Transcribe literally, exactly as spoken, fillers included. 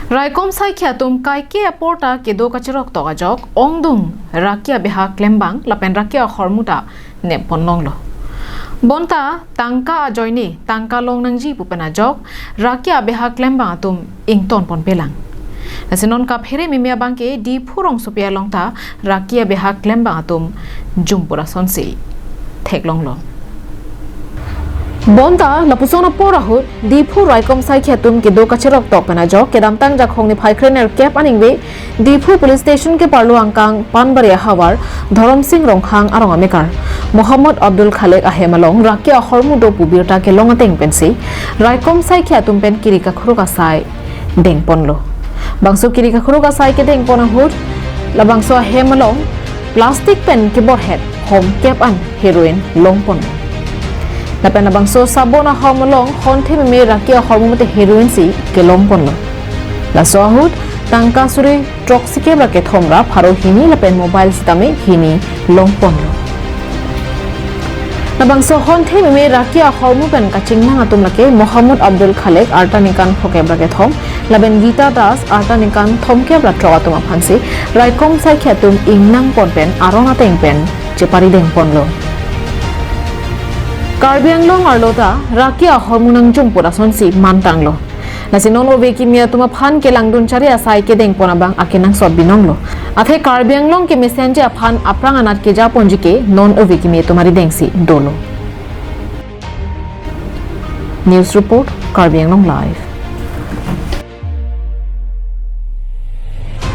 Raikom saikhi atum kaike aporta kedo kachirok tok ajok ongdung raki abeha klembang lapen raki ahormu ta nep pon longlo. Bonta tangka ajoine tangka long nangji pu pen ajok raki abeha klembang atum ington pon pelang. Lasi non kaphere mimi abangke Diphu rongsopi along ta raki abeha klembang atum jumpo asonsi theklonglo. Bonta lapuson apor ahut Diphu raikom saikhi atum kedo kachirok tok pen ajok kedamtang Jakhong niphai krenerkep aningve Diphu Police Station keparlo angkang Panbari ahavar Dhorom Sing Rongkhang arong amekar Mohammad Abdul Khalik ahem along raki ahormu do pu birta kelong ateng pensi raikom saikhi atum pen kiri kakhuruk asai dengponlo. Bangso kiri kakhuruk asai kedengpon ahut labangso ahem along plastic pen keborhet homkep an heroin longpon. Lapen labangso sabon ahom along honthe meme raki ahormu mate heroin si kelongponlo. Laso ahut tangka suri throksikep ra kethom ra pharo hini lapen mobile sitame hini longponlo. Labangso honthe meme raki ahormu pen kachingnang atum lake Mohammad Abdul Khalik arta ningkan phokep ra kethom lapen Gita Das arta ningkan thomkep ra throk atum aphansi raikom saikhi atum ingnang pon pen aron ateng pen chepari dengponlo. Karbi Anglong arlo ta raki ahormu nangjumpo asonsi mantanglo. Lasi non ove kimi atum aphan kelangdun chari asai kedengpon abang akenangsot binonglo. Athe Karbi Anglong kemesenji aphan aphrang anat kejaponji ke non ove kimi atum arideng si dolo. News report, Karbi Anglong Live.